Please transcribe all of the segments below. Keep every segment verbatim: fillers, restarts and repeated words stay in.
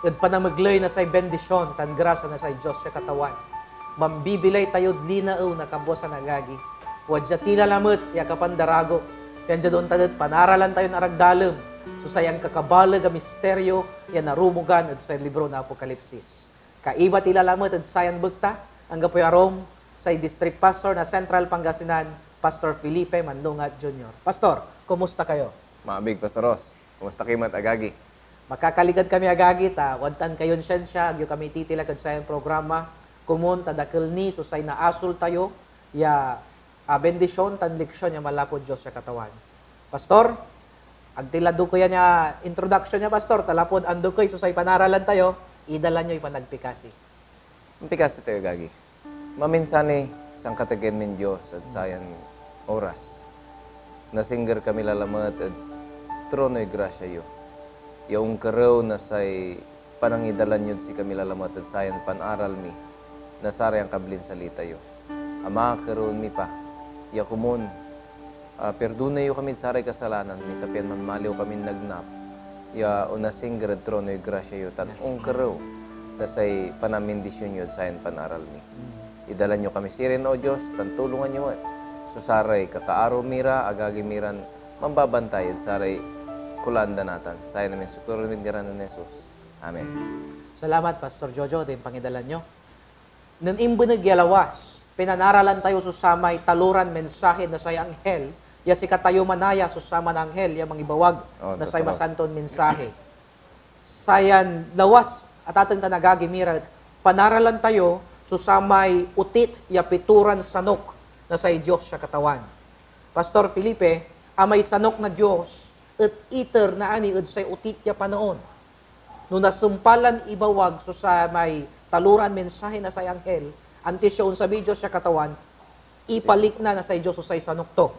ed panamegley na say bendisyon tan grasya na say Dios ya Katawan. Mambibilay tayod linaew na kabwasan, agagi. Wadya ti la lamet ya kapandarago, pian diad ontan et panaralan tayon aragdalem so say ankakabaleg a misterio ya narumogan ed say libro na Apokalipsis. Kaiba ti la lamet ed sayan bekta, anggapoy arum, say District Pastor na Central Pangasinan, Pastor Felipe Manlungat Junior. Pastor, kumusta kayo? Maabig, Pastor Ross. Kumusta kayo met, agagi? Makakaligad kami, agagi, ta wadtan kayon siansia, agyo kami titilak ed sayan programa. Komon ta dakel ni so say naasol tayo ya, ah, bendisyon tan leksyon ya manlapud Dios ya Katawan. Pastor, ag ti la dukeyan ya introduction ya, Pastor, ta lapud andukey so say panaralan tayo, idala nyoy panagpikasi. Ampikasi tayo, agagi. Maminsan ni sankatagean min Dios ed sayan oras. Nasingger kami la lamet ed tronoy grasya yo, ya onkerew na say panangidalan yod sikami la lamet ed sayan panaral mi na saray ankablin salita yo. Ama, kerewen mi pa ya komon Ah, pirdona yo kamid saray kasalanan mi, ta pian manmaliw kamin nagnap ya onasingger ed tronoy grasya yo tan Yes. onkerew na say panamindisyon yod sayan panaral mi. Mm. Idala yo kami sirin, O Dios, tan tulongan yo met so saray kakaaro mi ra, agagi mi ran mambabantay ed saray kulaan da natan. Sayan amin so ngaran nen Jesus. Amen. Salamat, Pastor Jojo, ed pangidalan yo. Nen imbeneg ya lawas, pinanaralan tayo so samay taloran mensahe na say anghel ya sikatayo manaya so saman anghel ya mangibawag Oh, na say Pastor Ross. masanton mensahe. Sayan lawas, atateng tan agagi mi ra, panaralan tayo so samay otit ya pitoran sanok na say Dios ya Katawan. Pastor Felipe, amay sanok na Dios et iter naani ed say otit ya panaon. No nasumpal lan ibawag so samay taloran mensahe na say anghel, antis ya onsabiy Dios ya Katawan, ipalikna na say Dios so say sanok to.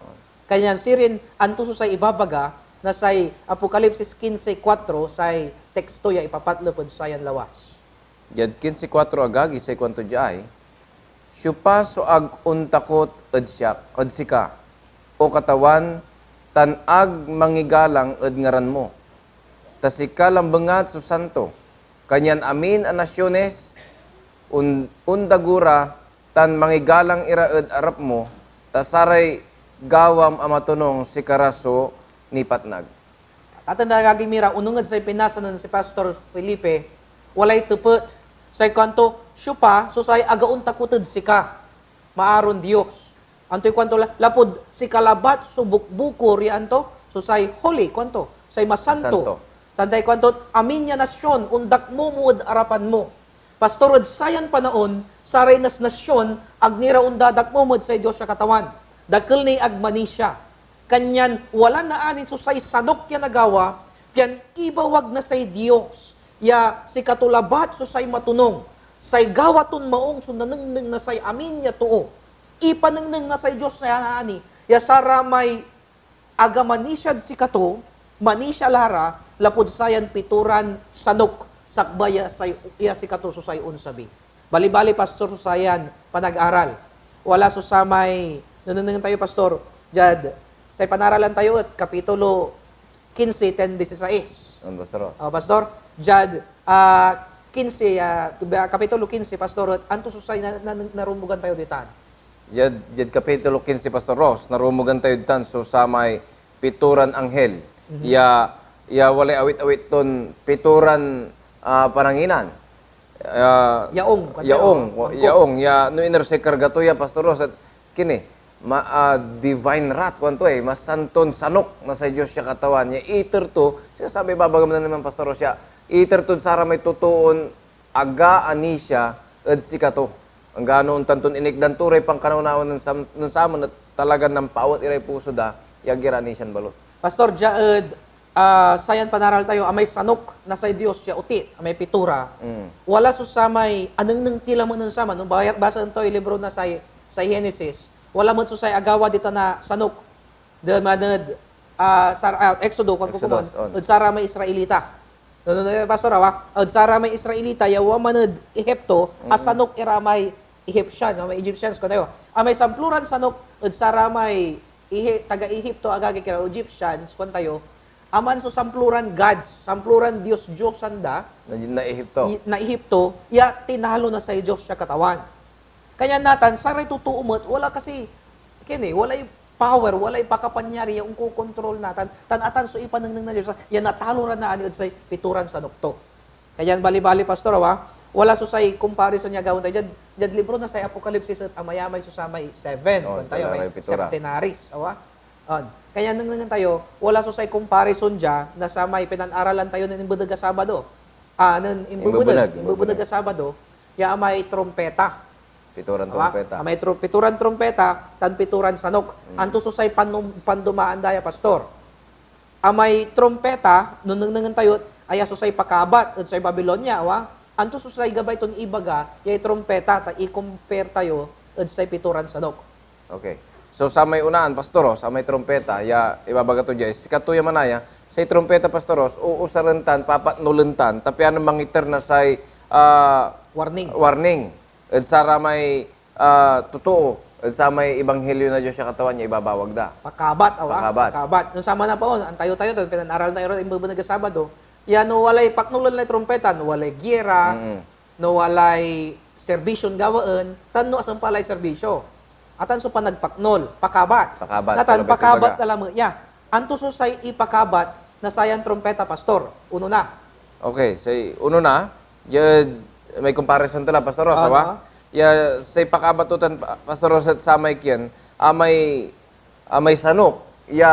Kanyan sirin, anto so say ibabaga na say Apokalipsis quince cuatro, say teksto ya ipapatlep ed sayan lawas? Diad quince cuatro, agagi, say kuanto diay, "Siopa so ag ontakot ed siak, ed sika, O Katawan, tan ag mangigalang ed ngaran mo? Ta sika lambengat so santo, kanyan amin a nasiones on-, ondago ra tan mangigalang ira ed arap mo, ta saray gawam a matonung sikara so nipatnag." Atateng tan agagi mi ra, onung ed say pinasa nen si Pastor Felipe, walay tepet. Say kuanto, "Siopa so say ag ontakot ed sika, maaron Dios?" Antoy kuanto la? "Lapud sika labat so bukbukor ya anto? So say holy," kuanto, "say masanto." Masanto. Santay kuanto, "Amin ya nasion ondakmomo ed arapan mo." Pastor, ed sayan panaon, saray nas-, nasion ag ni ra ondadakmom ed say Dios ya Katawan. Dakel ni ag manisia. Kanyan wala naani so say sanok ya nagawa, pian ibawag na say Dios ya sikato labat so say matonung. Say gawa ton maung so nanengneng na say amin ya too. Ipanengneng na say Dios ya naani ya saramay aga manisiad sikato, manisia la ra lapud sayan pitoran sanok, sakbay ya say, ya sikato so say onsabi. Balibali, Pastor, so sayan panag-aral. Wala so samay, no nengnengen tayo, Pastor, diad say panaralan tayo et kapitulo quince, ten dieciséis. Ano, Pastor? Oh, Pastor, diad, ah, quince, ah, kapitulo quince, Pastor, et anto so say na, na, narumogan tayo ditan? Diad, diad kapitulo quince, Pastor Ross, narumogan tayo ditan so samay pitoran anghel. Mhm. Ya, ya walay awit-awit ton pitoran, ah, pananginan. Ah, Yaung, kuan yaung, tayo, angkop. Yaung, ya, no iner say karga to ya, Pastor Ross, et kini, ma-, ah, divine wrath, kuanto, eh, masanton sanok na say Dios ya Katawan. Ya iter to, sikasabi, babagam na naman, Pastor Ross, ya, iter tod saramay totoon aga anisia ed sikato. Anggano ontan ton inikdan to ray pankanawnawa nen sam-, nen saman et talagan nampaawet iray puso da ya ag ira anisian balot. Pastor, dia ed, ah, sayan panaral tayo, amay sanok na say Dios ya otit, amay pitora. Mm. Wala so samay anengneng ti lamet nen saman. No bayat basaen toy libro na say, say Genesis, wala met so say agawa ditan a sanok. Diad maned, ah, sar-, ah, Exodo, kuan ko Exodus, komon, on. Ed saramay Israelita. No, no, no, Pastor, awa, ed saramay Israelita ya waman ed Ehipto, a Mm. sanok iramay Egyptian, no, may Egyptians, kuan tayo. Amay samploran sanok ed saramay Ehi-, taga Ehipto, agagi, kira Egyptians, kuan tayo, Aman so samploran gods, samploran dios-diosan da, Na, na Ehipto. i-, na Ehipto, ya tinalo na say Dios ya Katawan. Kanian natan, saray totoo met, wala kasi, kini, walay power, walay pakapanyari ya onkokontrol natan, tan atan so ipanengneng na Dios, ya natalo ra naani ed say pitoran sanok to. Kanian balibali, Pastor, awa, wala so say comparison ya gawaen tayo. Diad, diad libro na say Apokalipsis et amayamay so samay seven, Oh, kuan tayo, may septenaries, awa. On. Kanian nengnengen tayo, wala so say comparison dia na samay pinanaralan tayo nen imbebeg a Sabado. Ah, nen imbebeg, imbebeg, imbebeg a Sabado, ya amay trompeta. Pitoran trompeta. Amay tro-, pitoran trompeta tan pitoran sanok. Mm. Anto so say panum-, pandumaan da ya, Pastor? Amay trompeta, no nengnengen tayo, aya so say pakabat ed say Babilonia, awa? Anto so say gabay ton ibaga, yay trompeta, ta i-compare tayo ed say pitoran sanok? Okay. So, samay unaan, Pastor, oh, samay trompeta, ya ibabaga to dia, sikato ya manaya, say trompeta, Pastor, oh, uusaren tan, papatnolen tan, ta piano mangiter na say, ah, warning. Warning ed saramay, ah, totoo, ed samay ebanghelyo na Dios ya Katawan ya ibabawag da. Pakabat, awa? Pakabat. Pakabat. No saman a paon, antayo tayo, tan pinanaralan tayo ran imbebeneg a Sabado, ya no walay patnolen lay trompeta, no walay giera, Mm. no walay serbisyon gawaen, tan no asumpal lay serbisyo. Atan so panagpaknol, pakabat. Pakabat, Natan, so labay pakabat kumbaga. na lamet ya. Anto so say ipakabat na sayan trompeta, Pastor? Unona. Okay, say unona, ya may comparison to la, Pastor Ros, Ano? awa? Ya say pakabat to tan, Pastor Ros, et samay kien, amay, amay sanok ya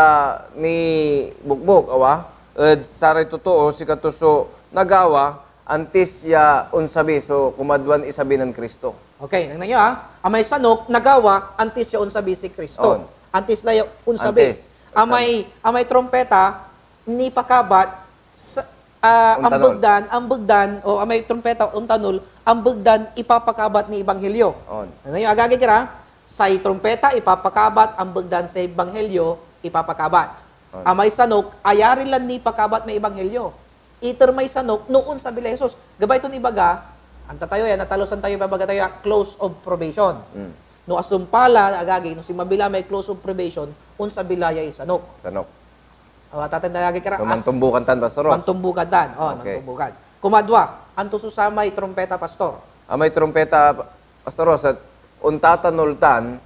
nibukbok, awa? Ed saray totoo, sikato so nagawa, antis ya onsabi so kumadwan isabi nen Cristo. Okay, nengneng yo, ah. Amay sanok, nagawa, antis ya onsabi si Cristo. On. Antis la ya onsabi. Antis. Amay, amay trompeta, nipakabat, sa, ah, Ontanol. ambegdan, ambegdan, o amay trompeta, ontanol, ambegdan ipapakabat ni ebanghelyo. On. Nengneng yo, agagik ira, say trompeta, ipapakabat, ambegdan say ebanghelyo, ipapakabat. On. Amay sanok, ayari lan nipakabat may ebanghelyo. Iter may sanok no onsabi lay Jesus. Gabay ton ibaga, anta tayo ya, natalosan tayo, ibabaga tayo ya, close of probation. Mm. No asumpal la, agagi, no sinmabi la may close of probation, onsabi la yay sanok. Sanok. Awa, tatan, agagi ka ra, So, as-, mantumbukan tan, Pastor Ros? Mantumbukan tan. Oh, Okay. mantumbukan. Kumadwa, anto so samay trompeta, Pastor? Amay trompeta, Pastor Ros, et ontatanol tan,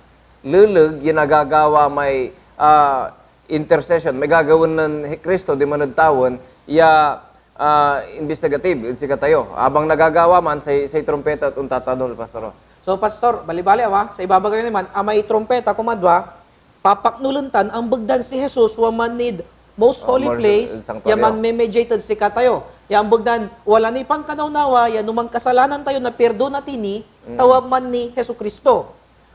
leleg ya nagagawa may, ah, intercession, may gagawaen nen Cristo diman ed tawen ya, ah, investigative ed sikatayo. Abang nagagawa man say, say trumpeta et ontatanol, Pastor. So, Pastor, balibali, awa, sa ibabaga yo ni man, amay trumpeta, kumadwa, papaknolen tan ambegdan si Jesus waman nid most Oh, holy most place, sanctuary. ya manmemediate ed sikatayo. Ya ambegdan, wala ni pankanawnawa, ya no mankasalanan tayo, napirdona ti ni, Mm. ta waman ni Jesu-Cristo.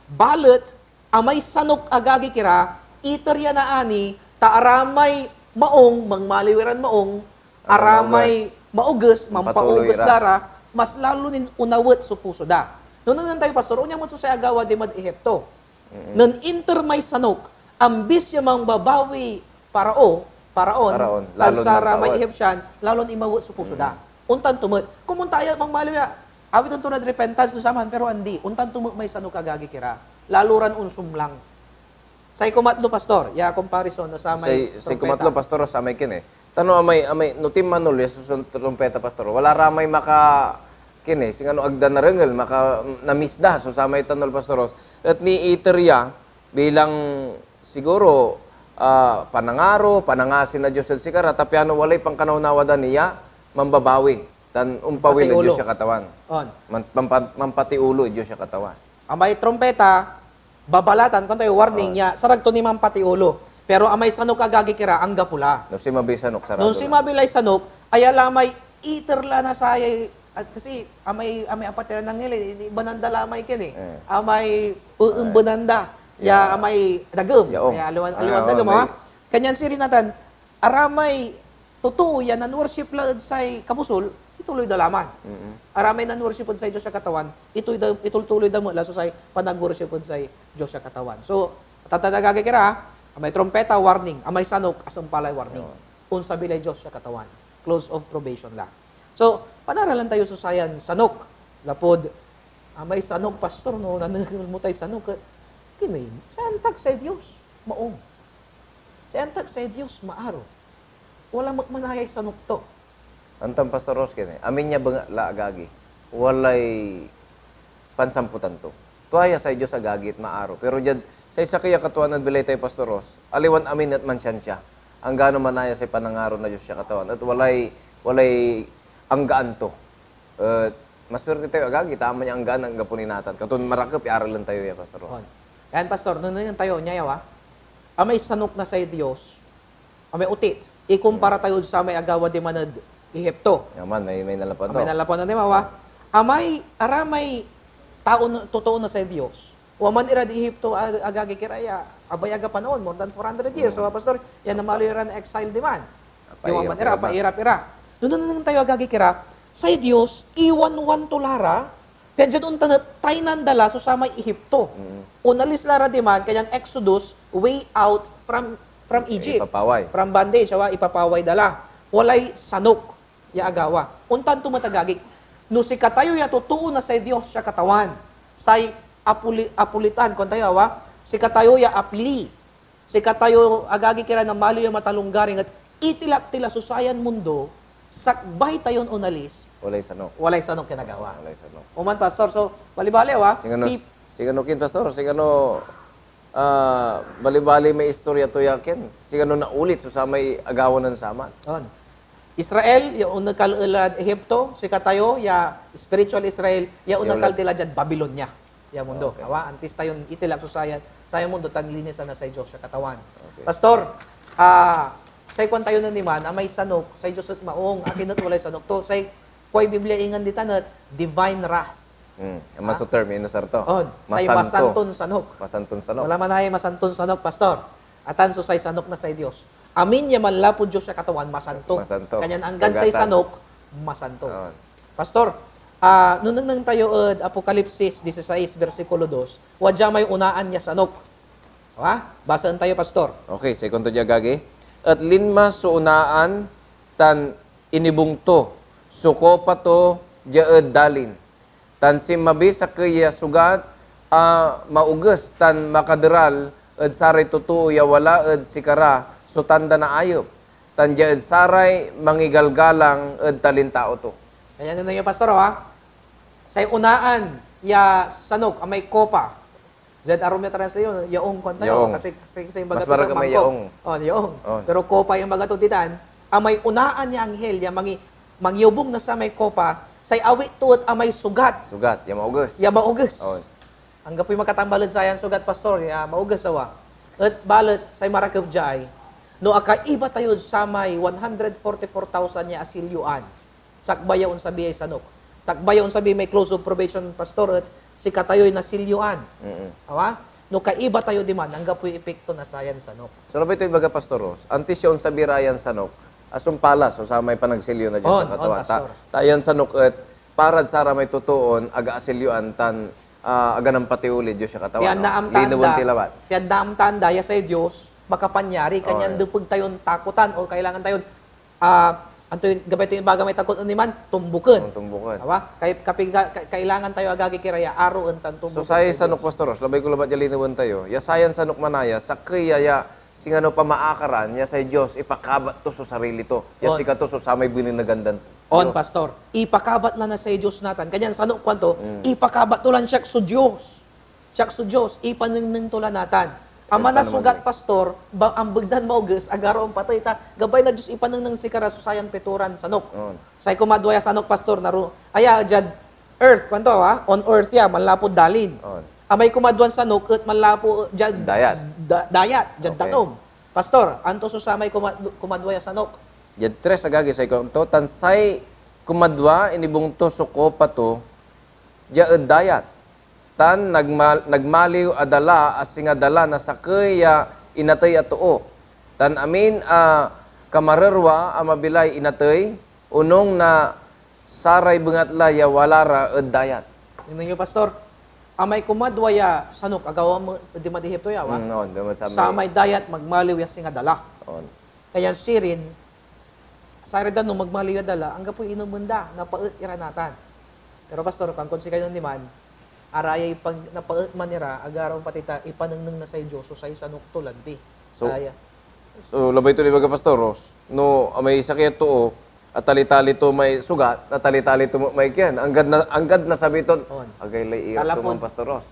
Balet, amay sanok, agagik ira, iter ya naani, ta aramay maong, mangmaliw iran maong, Aramay aramay maoges, mampatuloy mampaoges ira. da ra, mas lalo nin onawet so puso da. No nengnengen tayo, Pastor, onya met so say agawa dimad Ehipto. Mm-mm. Nen inter may sanok, ambis ya mambabawi Parao, Paraon, Paraon, tan lalon saramay nampawet. Ehipsyan, lalon imawet so puso da. Mm. Ontan to met. Komon ta aya, mangmaliw ya, awiten to rad repentance no saman, pero andi. Ontan to met may sanok, agagik ira. Lalo ran onsumlang. Say kumatlo, Pastor, ya comparison na samay Say, say trumpeta. kumatlo, Pastor, samay kin eh. Tano amay, amay, no tinmanol ya susun trumpeta, Pastor, wala ra may maka-, kin eh, singano agda narengel, maka-, na-miss da so samay tanol, Pastor Ros. Et niiter ya bilang siguro, ah, panangaro, panangasi na Dios ed sikara, ta piano walay pankanawnawa da ni ya mambabawi tan ompawil ed Patiulo. Dios ya Katawan. On. Man-, mampa-, mampatiulo ed Dios ya Katawan. Amay trumpeta, babalatan, kuan tayo, warning Oh. ya, sarag to ni mampatiulo. Pero amay sanok, agagik ira, anggapo la. No sinmabi sanok, sarado No la. sinmabi lay sanok, aya la may iter la na sayay, ah, kasi amay, amay apat iran anghel, eh, ibanan da la may kin eh. Eh. Amay, eembenan da. Ya, Ya. amay dagem. Yaong. Aya, aliwan, Ah, aliwan oo, dagem, may ah. Kanyan sirin natan, aramay totoo ya nan-worship la ed say kabusol, ituloy da laman. Mm-mm. Aramay nan-worship ed say Dios ya Katawan, itoy da, itultuloy da met la so say panag-worship ed say Dios ya Katawan. So, tatandaan, agagik ira, amay trumpeta, warning. Amay sanok, asumpal lay warning. Oo. Onsabi lay Dios ya Katawan. Close of probation la. So, panaralan tayo so sayan sanok. Lapud, amay sanok, Pastor, no, nanengel mo tay sanok, eh, kini, say antak say Dios, maong. Say antak say Dios, maaro. wala met manayay sanok to. Antam, Pastor Rosken, eh, amin ya bengatla, agagi, walay pansamputan to. Tua ya say Dios, agagi, et maaro. Pero diad say sakey a katuaan ed bilay tayo, Pastor Ros, aliwan amin et mansiansia. Anggano manaya say panangaro na Dios ya Katawan, et walay, walay anggaan to. Et maswerte tayo, agagi, ta amay anggaan anggapo ni natan. Katon marakep ya aralen tayo ya, Pastor Ros. On. Yan, Pastor, nenengneng tayo, nia ya, ah. Amay sanok na say Dios, amay otit, ikumpara tayod samay agawa diman ed Ehipto. Yaman, may, may nalapuan to. Amay nalapuan na diman, wa? Amay, aramay tao na, totoo na say Dios. Waman irad Ehipto, ag-, agagik ira ya, abayag a panaon, more than four hundred years. So, Pastor, yan namalo iran exile diman. Di waman ira, apairap ira. No nanenengneng tayo, agagik ira, say Dios, iwanwan to la ra, pian diad ontan et taynan da la so samay Ehipto. Onalis la ra diman, kanyan Exodus, way out from, from Egypt. Ipapaway. From bondage, awa, ipapaway da la. Walay sanok ya agawa. Ontan to met, agagik. No sikatayo ya totoo na say Dios ya Katawan, say apuli-, apulitan, kuan tayo, awa, sikatayo ya apili, sikatayo, agagik ira, namaliw ya matalonggaring, et itilak ti la so sayan mundo, sakbay tayon onalis, walay sanok. Walay sanok ya nagawa. Walay sanok. Oman, Pastor, so, bali-bali, awa, singano, pip- singano kin, Pastor, singano, ah, bali-bali may istorya to ya kin, singano naulit so samay agawa nen saman. On. Israel ya onekal elad Ehipto, sikatayo ya spiritual Israel ya onekal ti la diad Babilonia ya mundo. Okay. Awa, antis tayon itilak so sayan, sayan mundo tan linisan na say Dios ya Katawan. Okay. Pastor, ah, say kuan tayo nen diman, amay sanok, say Dios et maong, akin et walay sanok to? Say kuay Biblia ingen ditan et divine wrath. Hmm. Ano so term ya inusar to? On, say masanto. Masanton sanok. Masanton sanok. Wala manayay masanton sanok, Pastor. Atan so say sanok na say Dios. Amin ya manlapud Dios ya Katawan, masanto. Masanto. Kanyan anggan say sanok, masanto. On. Pastor, ah, no nengneng tayo ed Apokalipsis disisais, bersikulo dos, wadia may onaan ya sanok. Ha? Basaen tayo, Pastor. Okay, say kuanto dia, agagi. Et linma so onaan, tan inibung to so kopa to dia ed dalin. Tan sinmabiy sakey ya sugat a maoges tan makaderal ed saray totoo ya wala ed sikara so tanda na ayep, tan dia ed saray mangigalgalang ed talintao to. Kaya nengneng yo, Pastor, ha? Say onaan ya sanok, amay kopa. Diad arum ya translation, yaong kuan tayo. Yaong. Kasi, kasi, kasi imbaga to mangkok. Mas marag amay yaong. Oh, yaong. Oh. Pero kopa yung imbaga to ditan, amay onaan ya anghel ya mangi-, mangiubong na samay kopa, say awit to et amay sugat. Sugat, ya maoges. Ya maoges. Oh. Anggapoy makatambal ed sayan sugat, Pastor, ya maoges, awa. Et balet, say marakep diay, no akaiba tayod samay one hundred forty-four thousand ya asilyoan, sakbay ya onsabi ay sanok. Sakbay ya onsabi may close of probation, Pastor, et sikatayoy nasilyoan. Mm. Awa? No kaiba tayo diman, anggapoy epekto na sayan sanok. So, labay to ibaga, Pastor Ros, antis ya onsabi ra yan sanok, asumpal la so samay panagsilyo na Dios ed Katawan. On, on, Pastor. Ta, ta yan sanok et parad saramay totoon aga asilyoan tan, ah, aga nampatioli ed Dios ya Katawan, no? Pian naamtaan da, pian naamtaan da ya say Dios makapanyari, kanyan nepeg tayon takotan o kailangan tayon ah, antoy gabay to imbaga may takot oniman? Tumbuken. Oh, tumbuken. Awa? Kay, kapiga-, ka-, kailangan tayo, agagik ira, ya aroen tan tumbuken. So, say sanok, Pastor Ros, labay ko labat ya linawen tayo. Ya sayan sanok manaya, sakey ya, ya singano pamaakaran, ya say Dios ipakabat to so sarili to. Ya sikato so samay binenegan dan Dios. On, Pastor. Ipakabat la na say Dios natan. Kanyan sanok kuanto, ipakabat to lan siak so Dios. Siak so Dios, ipanengneng to la natan. Ama na sugat, Pastor, ba-, ambeg dan maoges, agaro, ompatey, ta gabay na Dios ipanengneng sikara so sayan pitoran sanok. On. Say kumadwa ya sanok, Pastor, naru-, aya, diad earth, kuanto, ha? On earth ya, manlapud dalin. On. Amay kumadwan sanok et manlapu, diad dayat. Da-, dayat, diad danom. Pastor, anto so samay kumad-, kumadwa ya sanok? Diad tres, agagi, say kuanto, tan say kumadwa, inibung to so kopa to, dia ed dayat. Tan nagma-, nagmaliw a dala a singa dala na sakey ya inatey a too, tan amin a kamarerwa a mabilay inatey, onung na saray bengatla ya wala ra ed dayat. Nengneng yo, Pastor. Amay kumadwa ya sanok, agawa mo, dimad Ehipto ya, wa? Mm, on, dimad samay. Samay dayat, magmaliw ya singa dala. On. Kanyan sirin, saray danum magmaliw ya dala, anggapoy inomen da, napaet ira natan. Pero, Pastor, kuankod sikayon diman, arayay pag-, napaet man ira, agara ompatey ta ipanengneng na say Dios so say sanok to lanti. So, aya. So, labay ton ibaga, Pastor Ros, no amay sakey a too, atalitali to may sugat, atalitali to may kian. Anggad na, anggad nasabi ton, On. "Agay lay irap to Talapod. Man, Pastor Ros."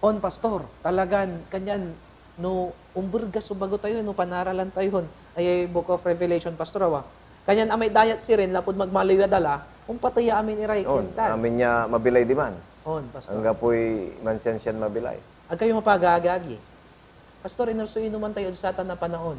On, Pastor. Talagan, kanyan, no, omberga so bago tayo, no, panaralan tayo, ayay Book of Revelation, Pastor, awa. Kanyan amay dayat sirin, lapud magmaliw ya dala, ompatey ya amin iray On, kintan. Amin ya mabilay diman. On, Pastor. Anggapoy mansiansian mabilay. Agkayo mapagaagagi. Pastor, iner so inoman tayo ed satan a panaon?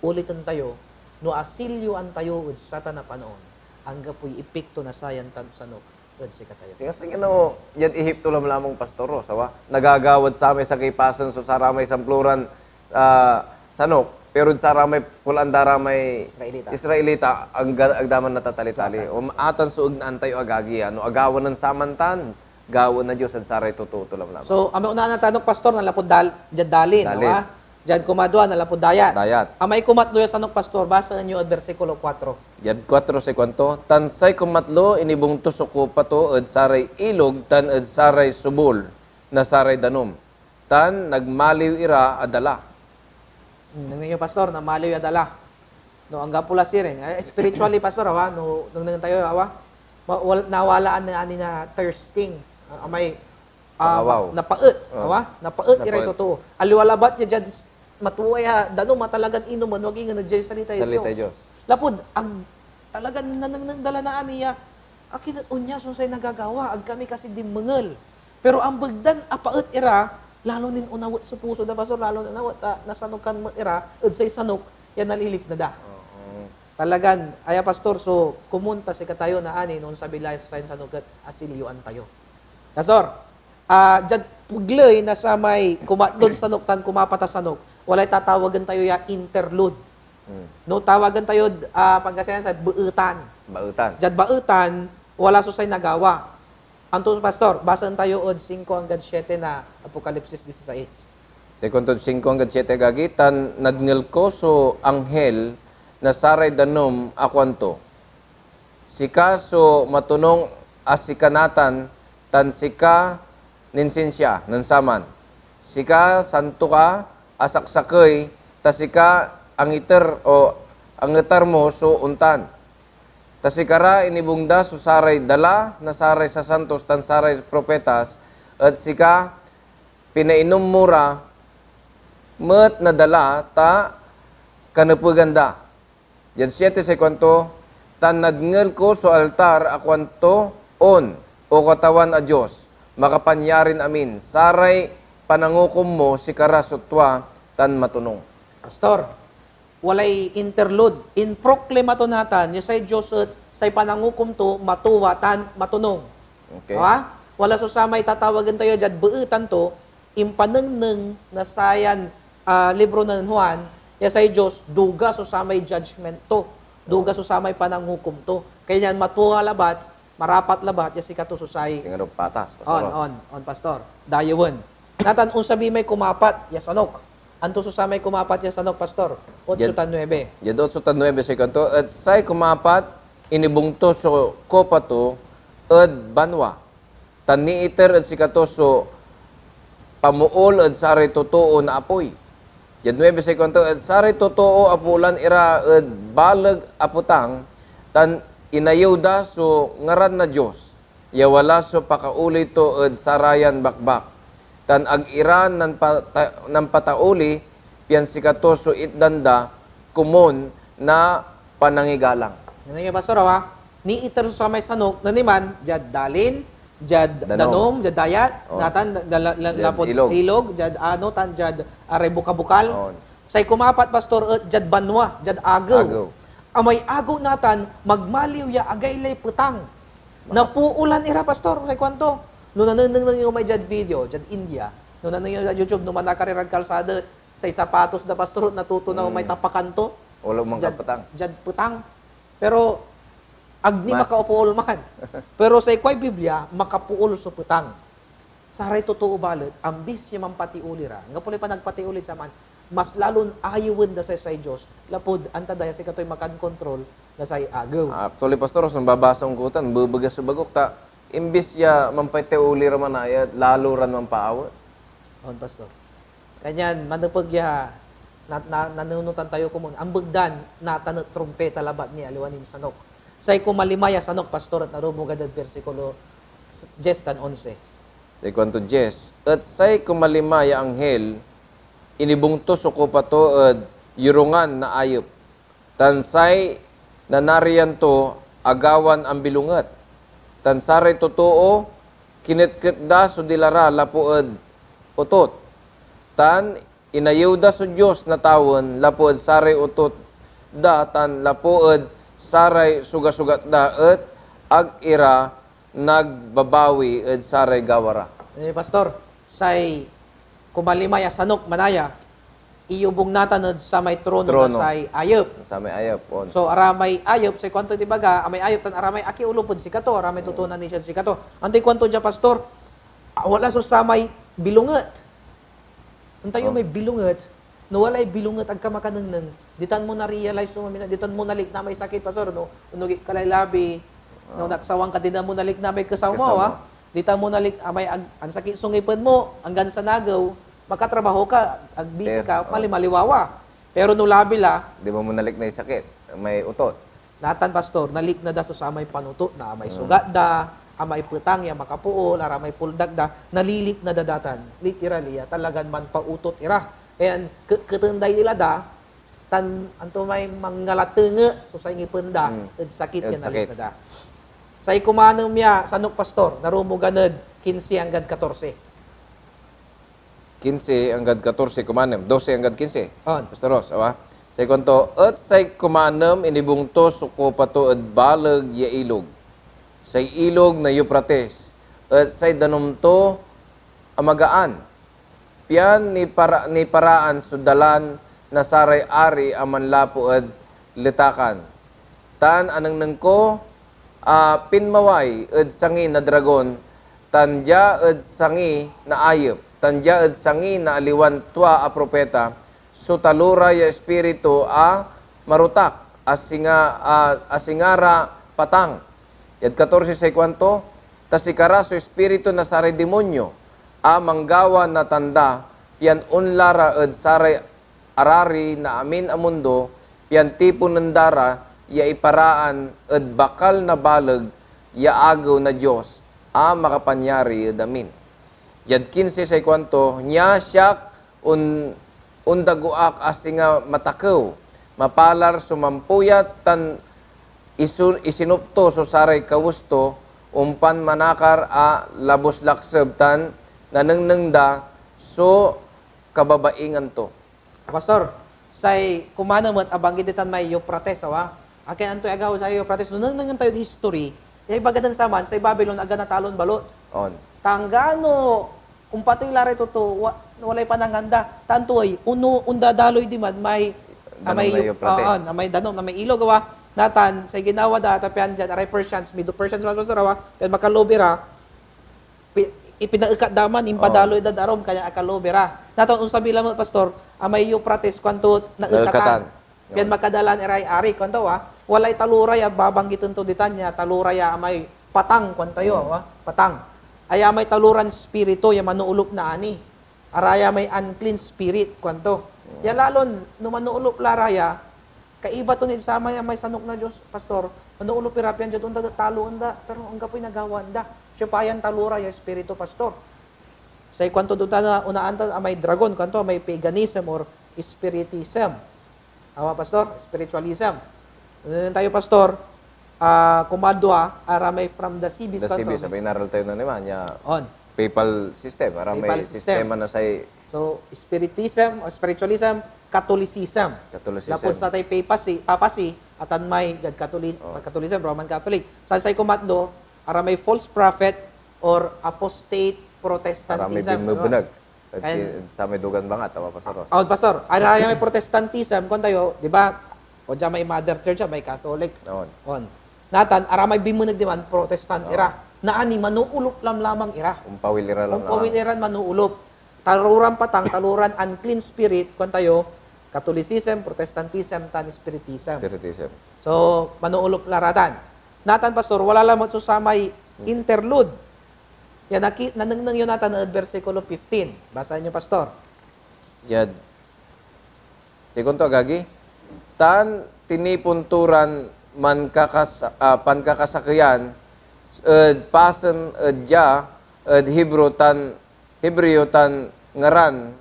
Uliten tayo, no asilyoan tayo ed satan a panaon, anggapoy epekto na sayan tan-, sanok ed sikatayo. Singa, singa no, diad Ehipto lamlamang, Pastor Ros, awa? Nagagawad samay sakey pasen so saramay samploran, ah, sanok, pero ed saramay kulaan da ra may Israelita. Israelita, angga-, agda man natatalitali. Tuatan, Pastor. Um, atan so egnaan tayo, agagi, a, no agawa nen saman tan, gawaen na Dios ed saray totoo to lamlamang. So, amay onaan a tanok, Pastor, nanlapud dal-, diad dalin, Dalin. awa? Diad kumadwa, nanlapud dayat. Dayat. Amay kumatlo ya sanok, Pastor, basaen yo ed bersikulo kuatro. Diad kuatro say kuanto, "Tan say kumatlo, inibung to so kopa to ed saray ilog tan ed saray subol na saray danum, tan nagmaliw ira a dala." Hmm, nengneng yo, Pastor, nagmaliw ya dala. No, anggapo la sirin. Eh, spiritually, Pastor, awa, no, nengneng tayo, awa, ma-, wal-, nawalaan na ani na thirsting. Ah, amay, ah, Pangawaw. ma-, napaet, Ah, awa? Napaet iray napaet. totoo. Aliwa labat ya diad s-, matuay a danum a talagan inomen, no ag ingen ed diay salitay Salitay Dios. Dios. Lapud, ag, talagan nanengneng da la na ani ya, "Akin et onya so say nagagawa? Ag kami kasi dinmengel." Pero ambeg dan apaet ira, lalo nin onawet so puso da, Pastor, lalo nin onawet, ah, nasanokan met ira ed say sanok ya nalilikna da. Oo. Talagan, aya, Pastor, so komon ta sikatayo naani no onsabi la so sayan sanok et asilyoan tayo. Pastor, ah, diad pegley na samay kumatlon sanok tan kumapat a sanok, walay tatawagen tayo ya interlude. Hmm. No, tawagen tayod, ah, Pangasinan say beetan. Baetan. Diad baetan, wala so say nagawa. Anto, Pastor? Basaen tayo ed singko anggad siete na Apokalipsis dieciséis. Say kuantod singko anggad siete, agagi, tan nadngel ko so anghel na saray danum a kuanto, "Sika so matonung a sika natan, tan sika ninsinsia nen saman. Sika santo ka a saksakey, ta sika angiter o angetar mo so ontan. Ta sikara inibung da so saray dala na saray sasantos tan saray propetas, et sika pinainom mo ra met na dala ta kanepegan da." Diad siete say kuanto, "Tan nadngel ko so altar a kuanto, 'On, O Katawan a Dios, Makapanyarin Amin, saray panangukom mo sikara so tua tan matonung.'" Pastor, walay interlude. Improklima to natan ya say Dios et say panangukom to matuwa tan matonung. Okay. Ha? Wala so samay tatawagen tayo diad beetan to, impanengneng na sayan, ah, libro nen Juan, ya say Dios, duga so samay judgment to, duga so samay panangukom to. Kanian matuwa labat, marapat labat ya sikato so say Singano patas, Pastor On, Ros. on, on, Pastor. Dayewen. Natan, onsabi may kumapat ya sanok. Anto so samay kumapat ya sanok, Pastor? Otso Diad, tan nuebe. diad otso tan nuebe, say kuanto, et say kumapat, inibung to so kopa to ed banwa, tan niiter ed sikato so pamool ed saray totoo na apoy. Diad nuebe say kuanto, et saray totoo a poolan ira ed baleg a petang, tan inayew da so ngaran na Dios, ya wala so pakaoli to ed sarayan bakbak, tan ag ira nanpata-, nanpataoli, pian sikato so itdan da komun na panangigalang. Ano yung, Pastor, awa? Niiter so samay sanok na niman, diad dalin, diad Danum. danum, diad dayat, Oh. natan, da-, la-, la-, Diad lapud ilog. ilog, diad ano, tan diad aray bukabukal. Oh. Say kumapat, Pastor, et diad banwa, diad agew. Agew. Amay agew natan, magmaliw ya agaylay petang. Napoolan ira, Pastor, say kuanto. No nanenengneng yo may diad video, diad India, no nanenengneng yo diad YouTube, no manakar irad kalsada, say sapatos da, Pastor, natutunaw may Mm. tapakan to. Wala mang Diad, kapetang. diad petang. Pero, ag ni Mas makapool man. Pero say kuay Biblia, makapool so petang. Saray totoo balet, imbis ya manpatioli ra, anggapo lay panagpatiolid saman, mas lalon ayewen da say, say Dios, lapud anta da ya sikatoy makankontrol na say agew. Actually, Pastor, so nababasa ko tan, bebeges so bagok, ta imbis ya manpatioli ra manaya, lalo ran manpaawet. On, Pastor. Kanyan, manepeg ya, Na, na, nanunotan tayo komun, ambegdan natan et trumpeta labat ni, aliwan insanok. Say kumalima ya sanok, Pastor, et narumog ed bersikulo diez tan onse. Say kuanto diez, et say kumalima ya anghel, inibung to so kopa to ed yorungan na ayep, tan say nanarian to agawan ambilonget, tan saray totoo, kinetket da so dila ra lapu ed otot, tan inayew da so Dios na tawen lapu ed saray otot da tan lapu ed saray sugasugat da, et ag ira nagbabawi ed saray gawa ra. Eh, Pastor, say kumalima ya sanok manaya, iyubong natan ed samay trono Trono. na say ayep. Samay ayep, on. So, aramay ayep, say kuanto di baga, amay ayep tan aramay akiolop ed sikato, aramay Mm. totoo nanisiad sikato. Antoy kuanto dia, Pastor? Ah, wala so samay bilonget. Antayo Oh. may bilonget. No walay bilonget, ag ka makanengneng. Ditan mo na-realize no mamina, ditan mo nalikna may sakit, Pastor, no? Onogi ka lay labi, no, Oh. naksawan ka, ditan mo nalikna may kesaw mo, Kesaw ah. mo. Ditan mo nalik-, amay ag-, ansakit so ngipen mo, anggan sa nagew, makatrabaho ka, ag busy Pero, ka, oh. malimaliwawa. Pero no labi la, Di ba mo naliknay sakit? May utot. Natan, Pastor, nalikna da so samay panotot na amay Mm. sugat da, amay petang ya makapool, aramay poldak da, nalilikna da datan. Literally, ah, talagan manpautot ira. Ayan, ke-, keten day dila da, tan anto may mangalatenge so say ngipen da Mm. ed sakit Ed ya sakit. nalikna da. Say kumanem ya sanok, Pastor, narumogan ed kinse anggad katorse. Kinse anggad katorse, kumanem, dose anggad kinse. On. Pastor Ros, awa? Say kuanto, et say kumanem inibung to so kopa to ed baleg ya ilog, say ilog na Eufrates, et say danum to a magaan, pian nipara-, niparaan so dalan na saray ari a manlapu ed letakan. Tan anengneng ko a pinmaway ed sangi na dragon, tan dia ed sangi na ayep, tan dia ed sangi na aliwan tua a propeta so talora ya ispiritu a marotak a singa, a, a singa ra patang. Diad katorse say kuanto, "Ta sikara so ispiritu na saray dimonyo a manggawa na tanda, pian onla ra ed saray arari na amin a mundo, pian tiponen da ra ya iparaan ed bakal na baleg ya agew na Dios a Makapanyari ed amin." Diad kinse say kuanto, "Nia siak, on-, ondago ak a singa matakew. Mapalar so mampuyat tan isu-, isinop to so saray kawes to, ompan manakar a labus lakseb tan nanengneng da so kababaingan to." Pastor, say kumanem et abanggit ditan may Euphrates, awa? Akin antoy agawa say Euphrates? No nengnengen tayod history, ya ibaga nen saman, say Babilon aga natalon balot. On. Ta anggano ompatey la ray totoo, wa-, walay panangan da. Ta anto ey, ono, ondadaloy diman may, Danum amay na Euphrates. Ah, ah, amay danum, amay ilog, awa? Natan, say ginawa da, ta pian dian, aray Persians, Medo-Persians man, Pastor, awa? Pian makaloob ira, pi-, ipinaekat da man, impadaloy Oh. dad arum, kanian akaloob ira. Natan onsabi lamet, Pastor, amay Euphrates, kuanto, naekatan. Naekatan. Pian Yun. makadalan iray ari, kuanto, ah, walay talora ya babanggiten to ditan ya talora ya amay patang, kuan tayo, Mm. ah, patang. Aya may taloran spirito ya manoolop na ani. Araya may unclean spirit, kuanto. Mm. Ya lalon, no manoolop la raya, kaiba to nid samay amay sanok na Dios, Pastor, manoolop ira pian diad onda taloen da, pero anggapoy nagawaan da. Siopa yan talora ya espiritu, Pastor? Say kuanto dotan na unaan ta amay dragon, kuanto, amay paganism or spiritism. Awa, Pastor? Spiritualism. Ano tayo, Pastor? Ah, kumadwa, aramay from the Seabiscuit, The Seabiscuit, sabay inaral tayo na naman, ya On. papal system, aramay Papal system. sistema na say So, spiritism o spiritualism, Catholicism. Catholicism. Lapud satay papacy, papacy, atan may diad Catholic-, Oh. Catholicism, Roman Catholic. Sansay kumatlo, aramay false prophet or apostate Protestantism, Aramay no? binmebeneg. At Ayan. si, samay dugan bangat, tama, Pastor Ros? Oh, Pastor, araya may Protestantism, kuan tayo, di ba? O diyan may Mother Church, may Catholic. On. On. Natan, aramay bimeneg diman, Protestant Oo. ira. Naani, manoolop lamlamang ira. Umpawil ira lamlamang. Umpawil iran manoolop. Taloran patang, taloran unclean spirit, kuan tayo, Catholicism, Protestantism, tan Spiritism. Spiritism. So, manoolop la ratan. Natan, Pastor, wala lamet so samay Hmm. interlude. Yan aki-, nanengneng yo natan ed bersikulo fifteen. Basaen yo, Pastor. Diad Say kuanto, agagi? Tan tinipon to ran mankakasa-, ah, pankakasakeyan ed pasen ed dia ed Hebro tan, Hebreo tan ngaran,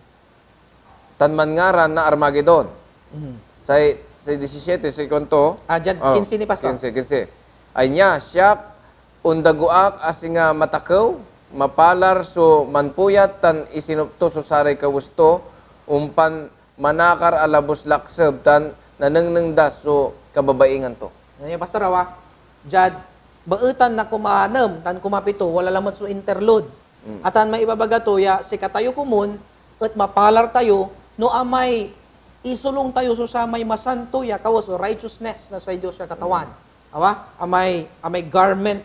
tan manngaran na Armagedon. Mhm. Say, say disisiete, say kuanto? Ah, diad Oh, kinse ni Pastor. Kinse, kinse. Ay nia, siak, ondago ak a singa matakew, mapalar so manpuyat tan isinop to so saray kawes to, ompan manakar a labus lakseb tan nanengneng da so kababaingan to. Ano ya, Pastor, awa? Diad baetan na kumanem tan kumapito, wala lamet so interlude. Mm. Atan may ibabaga to ya sikatayo komun et mapalar tayo no amay isolong tayo so samay masanto ya kawes, o righteousness na say Dios ya Katawan. Mm. Awa? Amay, amay garment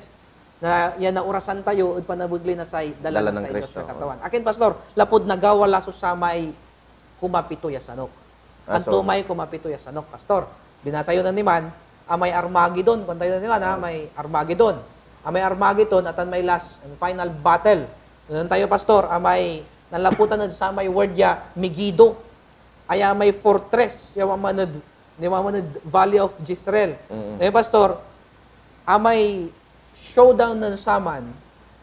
na, ya naorasan tayo ed panamegley na say dala Dala na nen say Dios Cristo. Ya Katawan. Akin, Pastor, lapud nagawa la so samay kumapito ya sanok. Ah, Anto so may kumapito ya sanok, Pastor? Binasa yo nen diman, amay Armagedon, kuan tayo nen diman, ha, Ah. may Armagedon. Amay Armagedon, atan may last and final battle. Nen tayo, Pastor, amay nanlaputan ed samay word ya Megido. Aya may fortress, ya mamaned, ya mamaned Valley of Jezreel. Mm. Ngayon, Pastor, amay showdown nen saman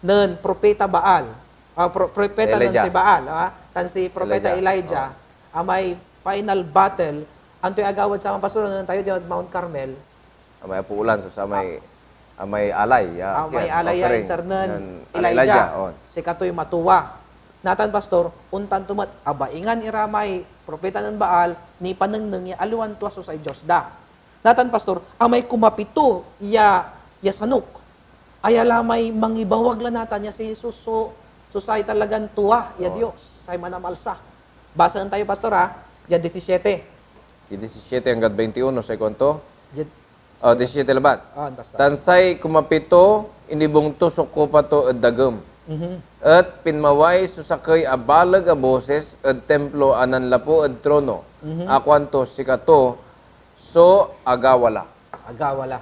nen Propeta Baal, ah, pro-, propeta nen Elijah. Si Baal, ah, tan si Propeta Elijah. Elijah, Oh. Amay final battle, antoy agawad saman, Pastor, nen tayo diad Mount Carmel? Amay apoolan so samay, Ah. amay alay, ya, Amay yan, alay ya offering inter nen nen Elijah. Elijah, oh. Sikatoy matuwa. Natan, Pastor, ontan to met, abaingan ira may propeta nen Baal, nipanengneng ya aliwan tua so say Dios da. Natan, Pastor, amay kumapito ya, ya sanok, aya la may mangibawag la natan ya si Jesus so, so say talagan tua ya Oo. Dios, say manamalsa. Basaen tayo, Pastor, ha, diad disisiete. Diad disisiete anggad baintiuno, say kuanto? Diad Oh, disisiete labat. Ah, basta. Tan say kumapito, inibung to so kopa to ed dagem. Mhm. Et pinmaway so sakey a baleg a bosis ed Timplo a nanlapu ed trono, Mhm. a kuanto, "Sikato so agawa la." Agawa la.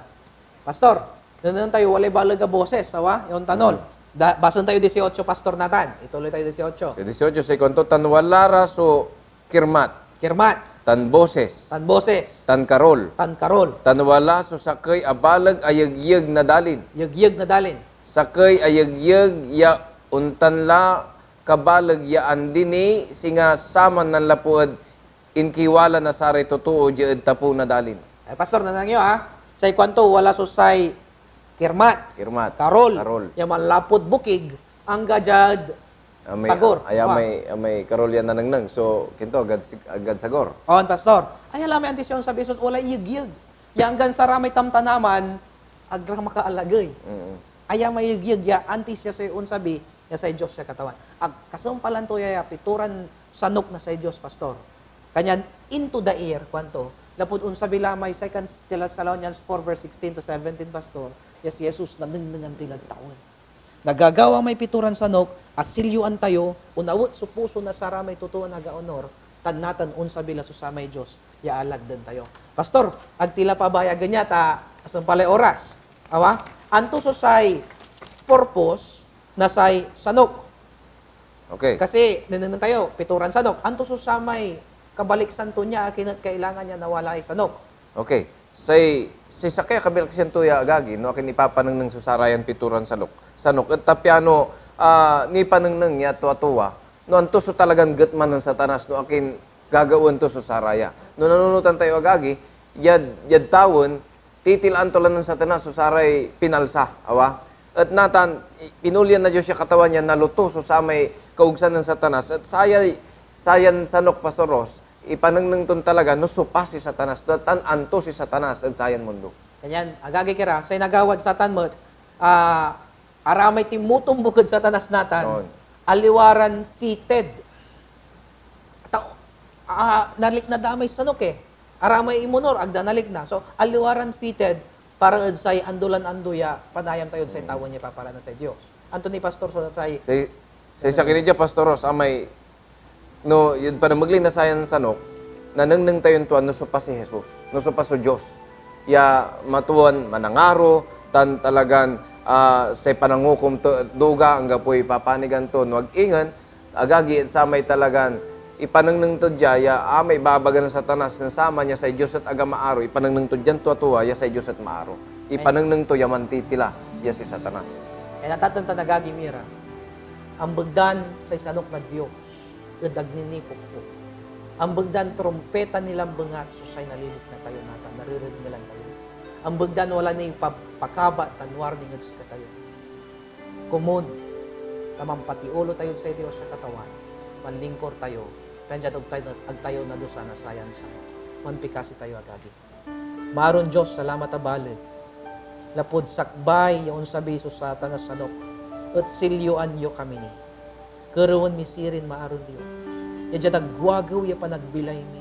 Pastor, nengnengen tayo, walay baleg a bosis, awa? Yon tanol. Mhm. Da-, basaen tayo dieciocho, Pastor, natan. Ituloy tayo dieciocho. Sa dieciocho, say kuanto, "Tan wala ra so kirmat, Kirmat. Tan bosis, Tan bosis. Tan karol. Tan karol. Tan wala so sakey a baleg a yegyeg na dalin. Yegyeg na dalin. Sakey a yegyeg ya ontan la kabaleg ya andi ni singa saman nanlapu ed inkiwala na saray totoo dia ed tapew na dalin." Ay, Pastor, nanengneng yo, ha? Say kuanto, wala so say kirmat, Kirmat. Karol, Karol. Ya manlapud bokig, angga diad Amay, sagor. Ay, amay, amay karol ya nanengneng. So, kinto, agad sig-, agad sagor. On, Pastor. Aya la may antis ya onsabi, so, walay yegyeg. Ya anggan saramay tamtanaman, ag ra makaalagey. Mm. Aya may yegyeg ya antis ya say onsabi, ya say Dios ya Katawan. Ag, kasumpalan to ya, ya pitoran sanok na say Dios, Pastor. Kanyan, into the air, kuanto, lapud onsabi la may Second Thessalonians four verse sixteen to seventeen, Pastor, ya si Jesus nanengneng anti lad tawen. Nagagawa may pitoran sanok a silyoan tayo, onawet so puso na saramay totoon agaonor, tan natan onsabi la so samay Dios ya alagden tayo. Pastor, ag ti la pabayagen ya ta asumpal lay oras. Awa? Anto so say purpose na say sanok? Okay. Kasi, nenengneng tayo, pitoran sanok. Anto so samay kabaliksan to nia, akin et kailangan ya nawalaay sanok? Okay. Say, say sakey a kabaliksan to ya, agagi, no akin ipapanengneng so sarayan pitoran salok-, sanok, et ta piano, ah, nipanengneng ya tua-tua, no anto so talagan getma nen Satanas, no akin gagawaen to so saraya. No nanunotan tayo, agagi, yad, yad tawen, titilaan to la nen Satanas so saray pinalsa, awa? Et natan, i-, pinulian na Dios ya Katawan ya naloto so samay kaogsan nen Satanas, et sayay, sayan sanok, Pastor Ros, ipanengneng ton talaga no siopa si Satanas, tan anto si Satanas ed sayan mundo. Kanyan, agagik ira, say nagawad satan met, ah, aramay tinmutumbok ed Satanas natan, On. aliwa ran fitted. Ta, ah, nalikna da may sanok eh. Aramay imunor, ag da nalikna. So, aliwa ran fitted para ed say ando lan ando ya panayam tayod say Mm. tawen ya ipaparaan na say Dios. Anto ni Pastor so say Say, say sakey ni dia, Pastor Ros, amay, no, yun panamegley na sayan sanok, nanengneng tayon tua no siopa si Jesus, no siopa so Dios, ya matuan manangaro, tan talagan, ah, say panangukom to et duga, anggapoy papanigan to, no ag ingen, agagi, et samay talagan Ipanengneng to dia ya amay ibabaga nen Satanas nen saman ya say Dios et aga maaro, ipanengneng to dian tuatua ya say Dios et maaro. Ipanengneng to ya mantitila ya si Satanas. Kaya nataten tan agagi mi ra, ambegdan say sanok na Dios ed ag ni nipokpok. Ambegdan trompeta ni lambengat so say nalilikna tayo natan, narerengelan tayo. Ambegdan wala ni pa-, pakaba tan warning ed sikatayo. Komon, ta mampatiulo tayod say Dios ya Katawan, manlingkor tayo, pian diad ag tayo, ag tayo nadusa na sayan sanok. Manpikasi tayo, agagi. Maaron Dios, salamat a baleg lapud sakbay ya onsabi so Satanas a sanok, et silyoan yo kami ni. Kerewen mi sirin, maaron Dios, ya diad agew-agew ya panagbilay mi,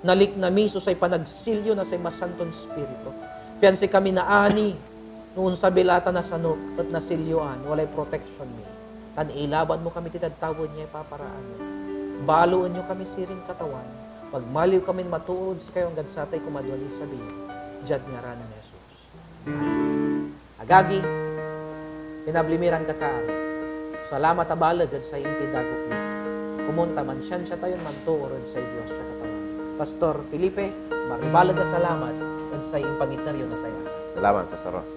nalikna mi so say panagsilyo na say Masanton Ispiritu, pian sikami naani no onsabi la tan a sanok et nasilyoan, walay protection mi, tan ilaban mo kami titad tawen ya ipaparaan yo. Baloen yo kami sirin, Katawan, magmaliw kamin matoor ed sikayo anggad satay kumadwan isabi yo, diad ngaran nen Jesus. Amen. Agagi, pinabli mi ran kakaaro, salamat a baleg ed say impidagok yo. Komon ta mansiansia tayon mantoor ed say Dios ya Katawan. Pastor Felipe, marobaleg a salamat ed say impangiter yo na say aral. Salamat, Pastor Ross.